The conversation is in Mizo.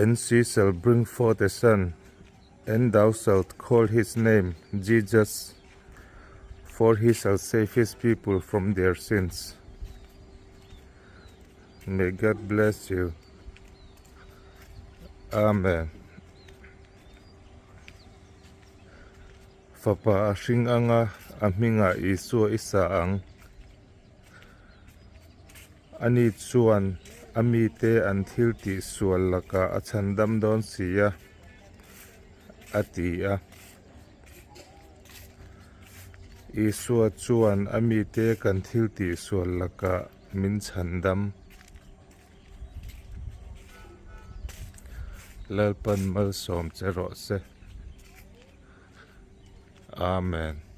And she shall bring forth a son, and thou shalt call his name Jesus, for he shall save his people from their sins. May God bless you. Amen. Fapa a hring anga a hmingah Isua i sa ang. Ani chuan a mite an thil tih sual lakah a chhandam dawn si a, a ti a. Isua chuan a mite kan thil tih sual lakah min chhandam. Lalpan malsawm che rawh se. Amen.